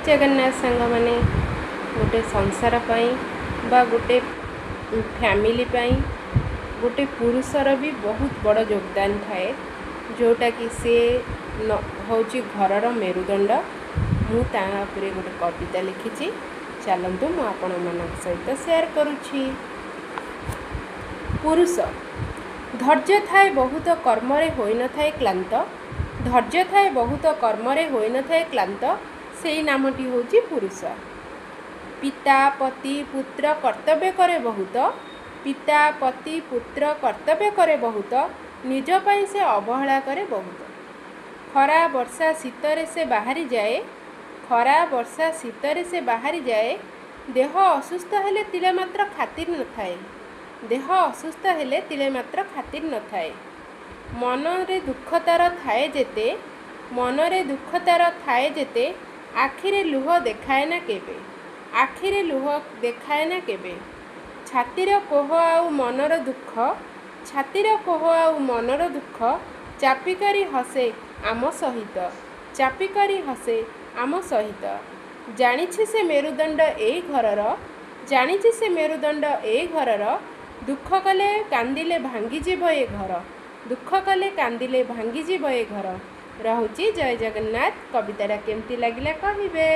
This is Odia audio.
ଜଗନ୍ନାଥ ସାଙ୍ଗମାନେ, ଗୋଟେ ସଂସାର ପାଇଁ ବା ଗୋଟେ ଫ୍ୟାମିଲି ପାଇଁ ଗୋଟେ ପୁରୁଷର ବି ବହୁତ ବଡ଼ ଯୋଗଦାନ ଥାଏ, ଯେଉଁଟାକି ସେ ହେଉଛି ଘରର ମେରୁଦଣ୍ଡ। ମୁଁ ତା ଉପରେ ଗୋଟେ କବିତା ଲେଖିଛି, ଚାଲନ୍ତୁ ମୁଁ ଆପଣମାନଙ୍କ ସହିତ ସେୟାର କରୁଛି। ପୁରୁଷ। ଧୈର୍ଯ୍ୟ ଥାଏ ବହୁତ, କର୍ମରେ ହୋଇନଥାଏ କ୍ଳାନ୍ତ। ଧୈର୍ଯ୍ୟ ଥାଏ ବହୁତ, କର୍ମରେ ହୋଇନଥାଏ କ୍ଳାନ୍ତ, ସେଇ ନାମଟି ହେଉଛି ପୁରୁଷ। ପିତା, ପତି, ପୁତ୍ର କର୍ତ୍ତବ୍ୟ କରେ ବହୁତ। ପିତା, ପତି, ପୁତ୍ର କର୍ତ୍ତବ୍ୟ କରେ ବହୁତ, ନିଜ ପାଇଁ ସେ ଅବହେଳା କରେ ବହୁତ। ଖରା, ବର୍ଷା, ଶୀତରେ ସେ ବାହାରିଯାଏ। ଖରା, ବର୍ଷା, ଶୀତରେ ସେ ବାହାରିଯାଏ, ଦେହ ଅସୁସ୍ଥ ହେଲେ ତିଳେ ମାତ୍ର ଖାତିର ନଥାଏ। ଦେହ ଅସୁସ୍ଥ ହେଲେ ତିଳେ ମାତ୍ର ଖାତିର ନଥାଏ। ମନରେ ଦୁଃଖ ତାର ଥାଏ ଯେତେ, ମନରେ ଦୁଃଖ ତାର ଥାଏ ଯେତେ, ଆଖିରେ ଲୁହ ଦେଖାଏ ନା କେବେ। ଆଖିରେ ଲୁହ ଦେଖାଏ ନା କେବେ। ଛାତିର କୋହ ଆଉ ମନର ଦୁଃଖ, ଛାତିର କୋହ ଆଉ ମନର ଦୁଃଖ ଚାପିକରି ହସେ ଆମ ସହିତ। ଚାପିକରି ହସେ ଆମ ସହିତ। ଜାଣିଛି ସେ ମେରୁଦଣ୍ଡ ଏଇ ଘରର। ଜାଣିଛି ସେ ମେରୁଦଣ୍ଡ ଏଇ ଘରର, ଦୁଃଖ କଲେ କାନ୍ଦିଲେ ଭାଙ୍ଗିଯିବ ଏ ଘର। ଦୁଃଖ କଲେ କାନ୍ଦିଲେ ଭାଙ୍ଗିଯିବ ଏ ଘର। ରହୁଛି, ଜୟ ଜଗନ୍ନାଥ। କବିତାଟା କେମିତି ଲାଗିଲା କହିବେ।